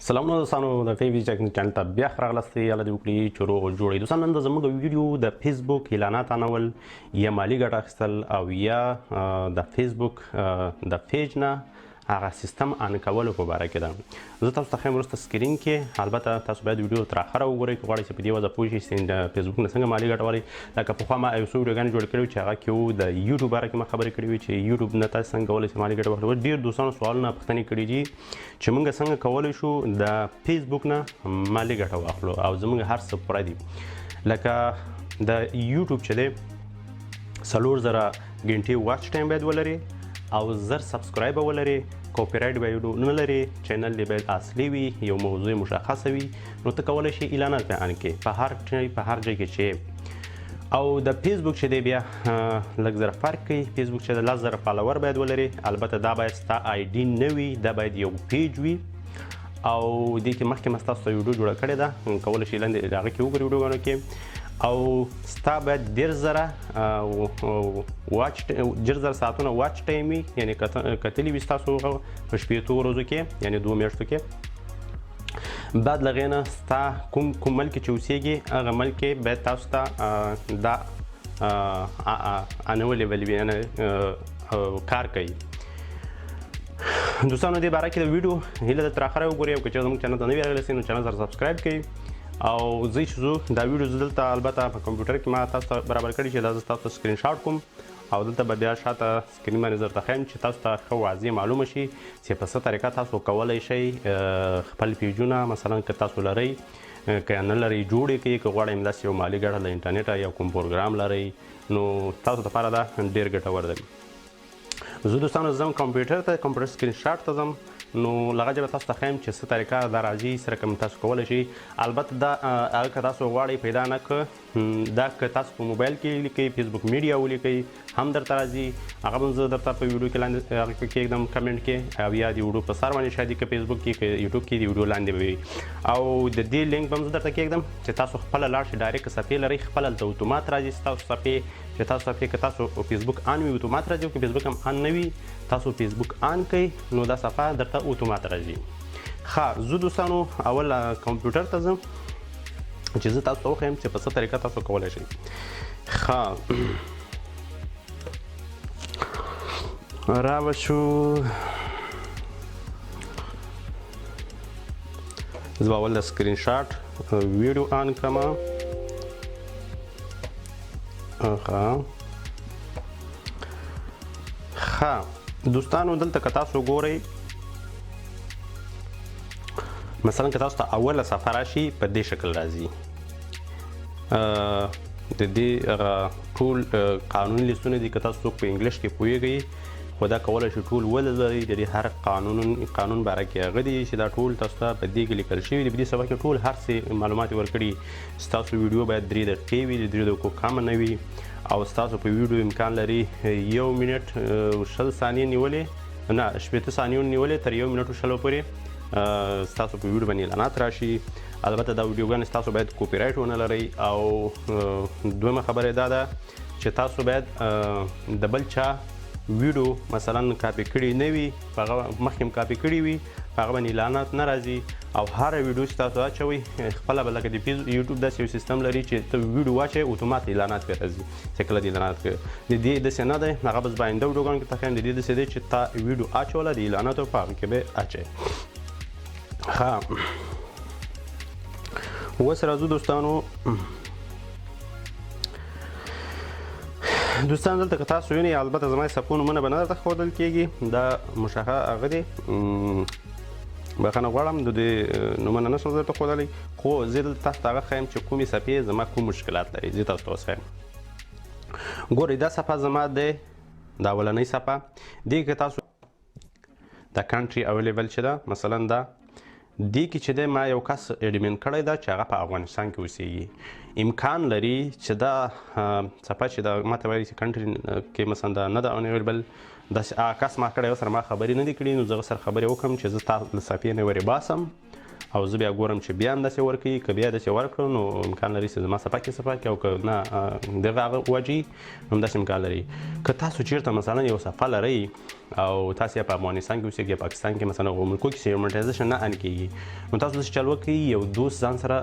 سلامونه دوستانو، د ټي وي چک چینل ته بیا ښه راغلاست. الله دې وکړي چې روغ جوړ یئ. دوستان، نن د زموږ ویډیو د فیسبوک اعلانات آنول یا مالي ګټه اخیستل او یا د فیسبوک د پیج نه هغه سیستم آن کولو په باره کې ده. زه تاسو ته ښیم وروسته screen کې. البته تاسو باید ویډیو تر اخره وګورئ که غواړئ چې په دې وضع پوه شئ چې د فیسبوک نه څنګه مالي ګټه والی. لکه پخوا ما یو څو ویډیوګانې جوړې کړې چې هغه کې وو د یوټیوب باره کې ما خبرې کړې وې چې یوټیوب نه تاسو څنګه کولی شئ مالي ګټه واخلئ. ډېر دوستانو سوالونه پوښتنې کړې دي چې موږ څنګه کولی شو د فیسبوک نه مالي ګټه واخلو او زموږ هر څه پوره دي، لکه د یوټیوب چې دی 4000 ګنټې watch time باید ولري او 1000 subscribe ولري، کاپی رایټ باید نه لري، چینل دی باید اصلي وي، یو موضوع مشخصه وي، نو ته کولی شي اعلانات پرې آن کړې په هر ځای کې چې. او د فیسبوک چې دی بیا لږ زره فرق کوي. فیسبوک چې د 10,000 follower باید ولري، البته دا باید ستا ID نه وي، دا باید یو page وي. او دې کې مخکې ما ستاسو ته ویډیو جوړه کړې ده، کولی شئ لاندې هغه کې وګورئ ویډیوګانو کې. او ستا باید 30,000 watch 30,000 ساعتونه watch time وي، یعنی کتلي وي ستاسو په 60 ورځو کې، یعنی 2 میاشتو کې. بعد له هغې نه ستا کوم ملک چې اوسېږي، هغه ملک کې باید تاسو ته دا available وي، یعنی کار کوي. دوستانو، دې باره کې د ویډیو هیله ده تر اخره وګورئ او که چېرې زموږ چینل ته نوي راغلي نو چینل سره subscribe کړئ. او زه چې ځو دا ویډیو زه دلته البته په کمپیوټر کې ما تاسو ته برابر کړی چې دا زه تاسو ته screen shot کوم او دلته به بیا شاته screen باندې درته ښیم چې تاسو ته ښه واضح معلومه شي چې په څه طریقه تاسو کولی شئ خپل پیجونه، مثلا که تاسو لرئ، که نه لرئ جوړ یې کړئ، که غواړئ همداسې یو مالي ګټه له انټرنیټه یا کوم پروګرام لرئ، نو تاسو لپاره دا ډېر ګټور دی. زه دوستانو ځم کمپیوټر ته، کمپیوټر screen shot ته ځم، نو لغه جبه تاسو ته ښیم چې څه طریقه دا راځي سره کوم تاسو کولی شئ. البته دا هغه که تاسو غواړئ پیدا نه که دا که تاسو په موبایل کې لیکئ، فیسبوک میډیا ولیکئ هم درته راځي. هغه به زه درته په ویډیو کې لاندې هغه کې کېږدم کمنټ کې او یا د ویډیو په سر باندې شاید که فیسبوک کې که یوټیوب کې د ویډیو لاندې به وي او د دې لینک به هم زه درته کېږدم چې تاسو خپله لاړ شئ، direct صفحې لرئ، خپله هلته اتومات راځي ستاسو صفحې چې تاسو صفحې. که تاسو فیسبوک آن وي اتومات راځي او که فیسبوک هم آن نه وي، تاسو فیسبوک آن کړئ نو دا صفحه درته اتومات راځي. ښه، زه دوستانو اول کمپیوټر ته ځم چې زه تاسو ته وښیم چې په څه طریقه تاسو کولی شئ. ښه، را به شو. زه به اول د screen shot ویډیو آن کړم. ښه ښه دوستانو، دلته که تاسو ګورئ، مثلا که تاسو ته اوله صفحه راشي په دې شکل راځي. د دې هغه ټول قانوني لیستونه دي. که تاسو څوک په انګلیش کې پوهیږئ خو دا کولی شي ټول ولولئ. د دې هر قانون باره کې هغه دي چې دا ټول تاسو ته په دې کې لیکل شوي دي. په دې صفحه کې ټول هر څه معلومات ورکړي. ستاسو ویډیو باید 3 دقیقې وي، د 3 دقیقو کمه نه وي او ستاسو په ویډیو امکان لري یو منټ 20 ثانیې نیولې، نه، 60 ثانیو نیولې تر یو منټ 20 پورې ستاسو په ویډیو باندې اعلانات راشي. البته دا ویډیوګانې ستاسو باید کاپي رایټ ونه لري. او دویمه خبره دا ده چې تاسو باید د بل چا ویډیو مثلا کاپي کړي نه وي، په هغه مخکې هم کاپي کړي وي، په هغه باندې اعلانات نه راځي. او هره ویډیو چې تاسو اچوئ خپله به لکه د یوټیوب داسې یو سیستم لري چې ته ویډیو واچوې اتومات اعلانات پرې راځي چې کله د اعلانات کوي. د دې داسې نه دی، هغه بس به آینده ویډیوګانو کې ته ښیم. د دې داسې دی چې تا ویډیو اچوله، د اعلاناتو په هغه کې به اچوې. ښه، اوس راځو دوستانو. دوستان، دلته که تاسو وینئ، البته زما صفحو نومونه به نه درته ښودل کېږي، دا مشخه هغه دی، بخښنه غواړم، د دې نومونه نه شم درته ښودلی، خو زه دلته تاسو ته هغه ښیم چې کومې صفحې زما کوم مشکلات لري. زه تاسو ته اوس ښیم. ګورئ، دا صفحه زما دی، دا اولنۍ صفحه دې که تاسو دا country available چې ده، مثلا دا دې کې چې دی ما یو کس admin کړی دا چې هغه په افغانستان کې اوسېږي. امکان لري چې دا صفحه چې دا ماته وایي چې country کې مثلا دا نه ده available، داسې هغه کس ما کړی، سره ما خبرې نه دي کړي، نو زه سره خبرې وکړم چې زه تا له صفحې نه ورې باسم. او زه بیا ګورم چې بیا هم داسې ورکوي. که بیا داسې ورکړو نو امکان لري چې زما صفحه کې صفحه کې، او که نه دغه هغه وجې هم داسې امکان لري. که تاسو چیرته مثلا یو صفحه لرئ او تاسو په افغانستان کې اوسېږئ، پاکستان کې مثلا هغو ملکو کې چې monetization نه on کېږي، نو تاسو داسې چل وکړئ، یو دوست ځان سره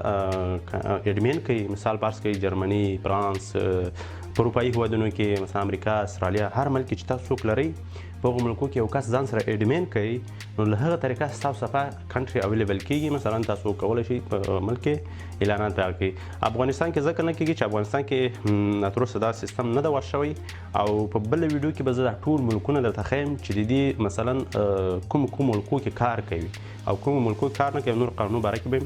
admin کړئ. مثال فرض کړئ جرمني، فرانس، په اروپایي هېوادونو کې مثلا امریکا، استرالیا، هر ملک کې چې تاسو څوک لرئ په هغو ملکو کې یو کس ځان سره admin کړئ، نو له هغه طریقه ستاسو صفحه country available کېږي. مثلا تاسو کولی شئ په ملک کې اعلانات پیدا کړئ. افغانستان کې ځکه نه کېږي چې افغانستان کې تر اوسه دا سیستم نه ده ور شوی، او په بله ویډیو کې به زه دا ټول ملکونه درته ښیم چې د دې مثلا کوم کوم ملکو کې کار کوي او کوم ملکو کې کار نه کوي. نور قانونو باره کې به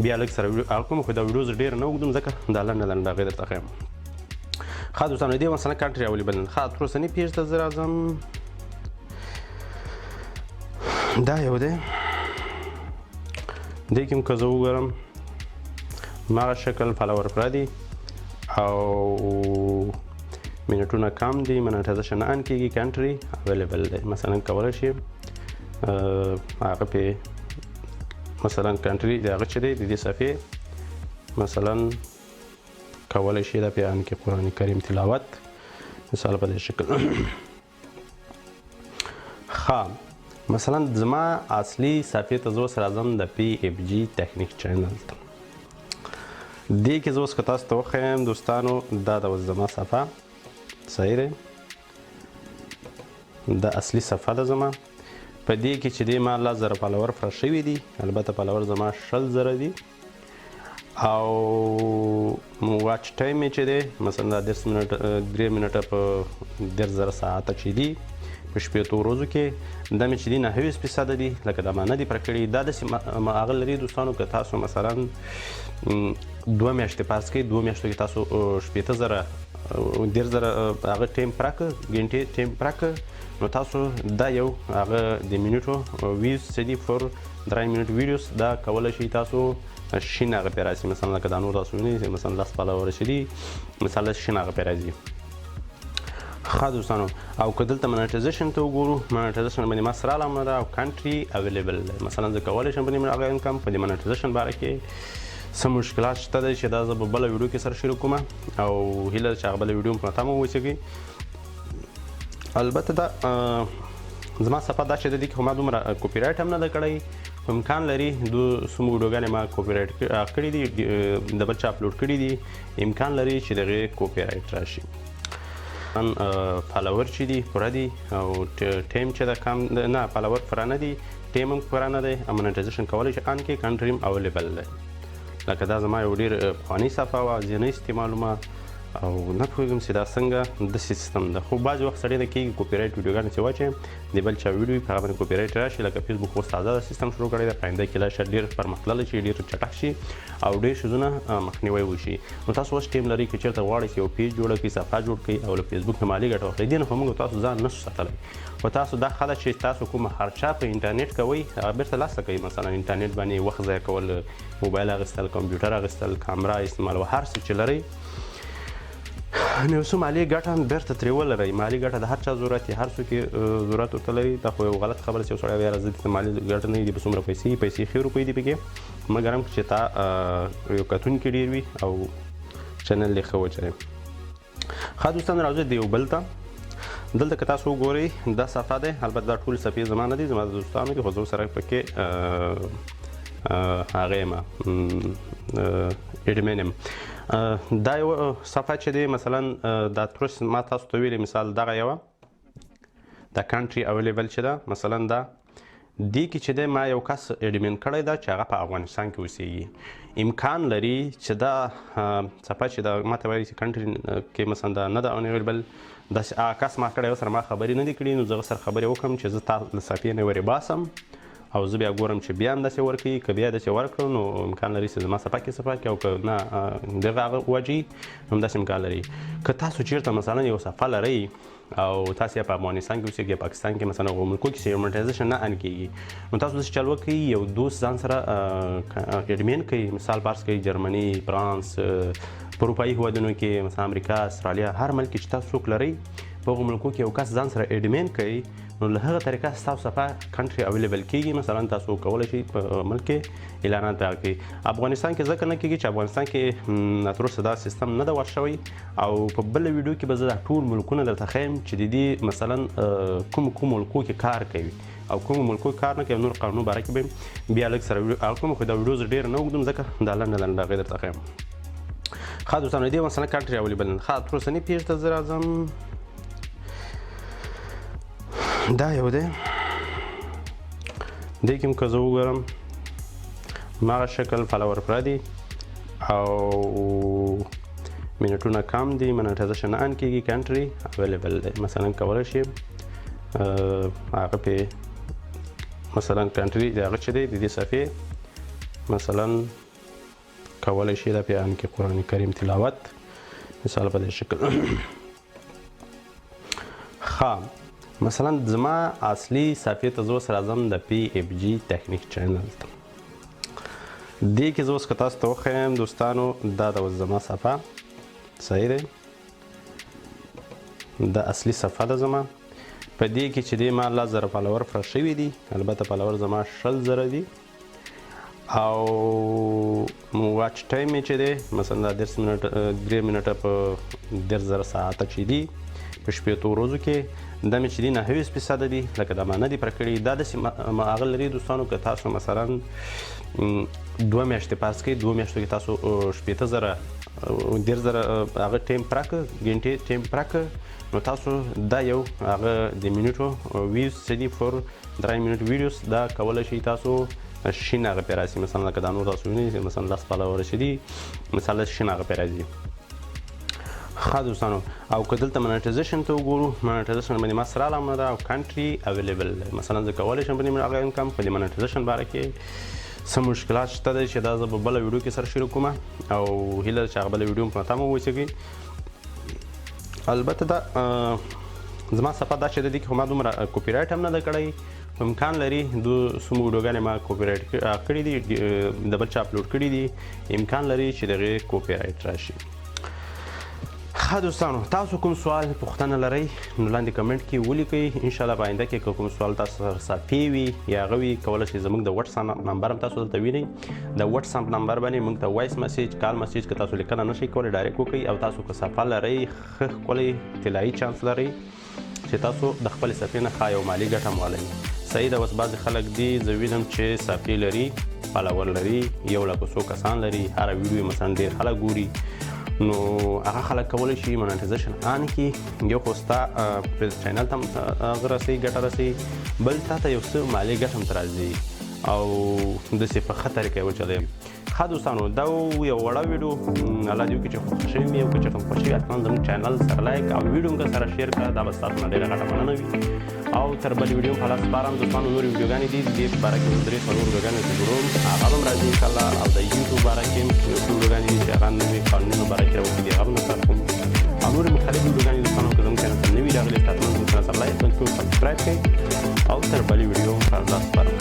بیا لږ سره ویډیو هغه کوم، خو دا ویډیو زه ډېره نه اوږدوم ځکه دا لنډه لنډه هغې درته ښیم. ښه دوستانو، دې مثلا country available. ښه تر اوسني page ته زه راځم، دا یو دی، دې کې هم که زه وګورم هماغه شکل follower پوره دي او منټونه کم دي، monetization نه on کېږي، country available دی. مثلا کولی شي هغه پې مثلا country د هغه چې دی د دې صفحې مثلا کولی شي دا پې on کړي، قرآن کریم تلاوت مثال په دې شکل. ښه مثلا زما اصلي صفحې ته زه اوس راځم د پی اف جي تکنیک channel ته. دې کې زه اوس که تاسو ته وښیم دوستانو، دا ده اوس زما صفحه، صحیح دی، دا اصلي صفحه ده زما. په دې کې چې دی ما 10,000 follower پوره شوي دي، البته follower زما 20,000 دي، او watch time مې چې دی مثلا دا 30 منټه، درې منټه په 30,000 ساعته چې دي په 60 ورځو کې، دا مې چې دي 29% دي، لکه دا ما نه دي پوره کړي. دا داسې هغه لري دوستانو، که تاسو مثلا دوه میاشتې فرض کړئ، دوه میاشتو کې تاسو 60,000، 30,000 هغه time پوره کړ، ګنټې time پوره کړ، نو تاسو دا یو هغه د منټو views چې دي for درې minute videos دا کولی شئ تاسو شین هغه پرې راسي. مثلا لکه دا نور تاسو وینئ، مثلا لس follower چې دي مثلا شین هغه پرې راځي. ښه دوستانو، او که دلته monetization ته وګورو، monetization باندې ما سره علامه ده او country available دی. مثلا زه کولی شم په دې هغه income په دې monetization باره کې څه مشکلات شته دی چې دا زه په بله ویډیو کې سره شریک کوم، او هیله ده چې هغه بله ویډیو هم په تمه واوسېږئ. البته دا زما صفحه دا چې د دې کې خو ما دومره copyright هم نه ده کړی، خو امکان لري دو څو ویډیوګانې ما copyright کړي دي، د بل چا اپلوډ کړي دي، امکان لري چې دغې copyright راشي. follower چې دي پوره دي او time چې ده کم نه، follower پوره نه دي، time هم پوره نه دی، او monetization کولی شي on کړي، country هم available دی. لکه دا زما یو ډېر پخوانۍ صفحه وه، زه نه استعمالوم او نه پوهېږم چې دا څنګه داسې سیستم ده. خو بعضې وخت سړی نه کېږي copyright ویډیوګانې چې واچوي د بل چا ویډیو وي په هغه باندې copyright راشي. لکه فیسبوک اوس تازه دا سیستم شروع کړی دی، په آینده کې لا شاید ډېر پرمختللی شي، ډېر چټک شي او ډېر څیزونه مخنیوی وشي. نو تاسو اوس time لرئ که چېرته غواړئ چې یو page جوړ کړئ، صفحه جوړ کړئ او له فیسبوک نه مالي ګټه واخلئ، دې نه خو موږ تاسو ځان نه شو ساتلی. خو تاسو دا ښه ده چې تاسو کومه خرچه په انټرنیټ کوئ هغه بېرته لاسه کوئ. مثلا انټرنیټ باندې وخت ضایع کول، موبایل اخیستل، کمپیوټر اخیستل، کامره استعمال، هر څه چې لرئ نو یو څه مالي ګټه هم بېرته ترې ولرئ. مالي ګټه د هر چا ضرورت وي، هر څوک یې ضرورت ورته لري. دا خو یو غلط خبره چې یو سړی وایي یاره زه دې ته مالي ګټه نه دي، په څومره پیسې پیسې ښې روپۍ دي پکې، مګر هم چې تا یو کتونکي ډېر وي او channel دې ښه وچلوي. ښه دوستان، راځو د یو بل ته. دلته که تاسو وګورئ دا صفحه دی، البته دا ټول صفحې زما نه دي، زما د دوستانو دي، خو زه ورسره پکې هغه یم، admin یم. دا یو صفحه چې دی مثلا دا ترس ما تاسو ته ویلې، مثال دغه یوه دا country available چې ده، مثلا دا دې کې چې دی ما یو کس admin کړی ده چې هغه په افغانستان کې اوسېږي. امکان لري چې دا صفحه چې دا ما ته وایي چې country کې مثلا دا نه ده available، داسې هغه کس ما کړی سره ما خبرې نه دي کړي، نو زه هغه سره خبرې وکړم چې زه تا له صفحې نه ورې باسم او زه بیا ګورم چې بیا هم داسې ورکوي. که بیا داسې ورکړو نو امکان لري چې زما صفحه کې صفحه کې، او که نه دغه هغه وجې هم داسې امکان لري. که تاسو چېرته مثلا یو صفحه لرئ او تاسو یا په افغانستان کې اوسېږئ، پاکستان کې مثلا هغو ملکو کې چې monetization نه on کېږي، نو تاسو داسې چل وکړئ، یو دوست ځان سره admin کړئ. مثال فرض کړئ جرمني، فرانس، په اروپایي هېوادونو کې مثلا امریکا، استرالیا، هر ملک کې چې تاسو څوک لرئ په هغو ملکو کې یو کس ځان سره admin کړئ، نو له هغه طریقه ستاسو صفحه country available کیږي. مثلا تاسو کولی شئ په ملک کې اعلانات راکړئ. افغانستان کې ځکه نه کیږي چې افغانستان کې تر اوسه دا سیستم نه ده ور شوی، او په بله ویډیو کې به زه دا ټول ملکونه درته ښیم چې د دې مثلا کوم کوم ملکو کې کار کوي او کوم ملکو کې کار نه کوي، نور قانونو باره کې به بیا لږ سره ویډیو هغه کوم، خو دا ویډیو زه ډېره نه اوږدوم ځکه دا لنډه لنډه هغې درته ښیم. ښه دوستانو، دې مثلا country available. ښه تر اوسني page ته زه راځم، دا یو دی، دې کې هم که زه وګورم هماغه شکل follower پوره دي او منټونه کم دي، monetization نه on کېږي، country available دی. مثلا کولی شي هغه پې مثلا country د هغه چې دی د دې صفحې مثلا کولی شي دا پې on کړي، قرآن کریم تلاوت مثال په دې شکل. ښه مثلا زما اصلي صفحې ته زه اوس راځم د PFG تکنیک channel ته. دې کې زه اوس که تاسو ته وښیم دوستانو، دا ده اوس زما صفحه، صحیح دی، دا اصلي صفحه ده زما. په دې کې چې دی ما 10,000 follower پوره شوي دي، البته follower زما 20,000 دي، او watch time یې چې دی مثلا دا 30 منټه، 3 منټه په 30,000 ساعته چې دي په 60 ورځو کې دا مې چې دي 29% دي، لکه دا ما نه دي پوره کړي. دا داسې هغه لري دوستانو، که تاسو مثلا 2 میاشتې پاس کړئ، 2 میاشتو کې تاسو 60,000 30,000 هغه time پوره کړ، ګنټې time پوره کړ، نو تاسو دا یو هغه د منټو views چې دي for 3 minute videos دا کولی شئ تاسو شین هغه پرې راسي. مثلا لکه دا نور تاسو وینئ، مثلا 10 follower چې دي مثلا شین هغه پرې راځي. ښه دوستانو، او که دلته monetization ته وګورو، monetization باندې ما سره علامه ده او country available دی. مثلا زه کولی شم په دې هغه income په دې monetization باره کې څه مشکلات شته دی چې دا زه په بله ویډیو کې سره شریک کوم، او هیله ده چې هغه بله ویډیو هم په تمه واوسئ. البته دا زما صفحه دا چې د دې کې خو ما دومره copyright هم نه ده کړی، امکان لري دو څومره ویډیوګانې ما copyright کړي دي، د بل چا اپلوډ کړي دي، امکان لري چې دغې copyright راشي. ښه دوستانو، تاسو کوم سوال پوښتنه لرئ نو لاندې کمنټ کې ولیکئ. انشاءالله په آینده کې که کوم سوال تاسو سره صفحې وي یا هغه وي، کولی شئ زموږ د واتساپ نمبر هم تاسو دلته وینئ، د واتساپ نمبر باندې موږ ته voice message، call message که تاسو لیکنه نه شئ کولی direct وکړئ. او تاسو که صفحه لرئ، ښه ښکلی طلایي چانس لرئ چې تاسو د خپلې صفحې نه ښه یو مالي ګټه هم والئ. صحیح ده، اوس بعضې خلک دي زه وینم چې صفحې لري، follower لري، 1 لک څو کسان لري، هره ویډیو مثلا ډېر خلک ګوري، نو هغه خلک کولی شي monetization on کړي. یو خو ستا channel ته هم هغه رسوي، ګټه رسوي، بل تا ته یو څه مالي ګټه هم راځي، او داسې په ښه طریقه یې وچلوي. ښه دوستانو، دا یو وړه ویډیو، الله دې وکړي چې خوښ شوي مې، او که چېرته مو خوښ شوي حتما زموږ channel سره like او ویډیو هم سره share کړه، دا به ستاسو نه ډېره غټه مننه وي. او تر بلې ویډیو په الله سپارم دوستانو. نورې ویډیوګانې دي، دې په باره کې 3-4 ویډیوګانې چې جوړوم هغه به هم راځي انشاءالله، او د یوټیوب باره کې هم یو څو ویډیوګانې دي چې هغه نوې قانونونو باره کې راوتي دي، هغه به درته کوم، او نورې مختلفې ویډیوګانې دوستانو. که زموږ channel ته نوي راغلي حتما زموږ channel سره like کړئ، subscribe کړئ، او تر بلې ویډیو په الله سپارم.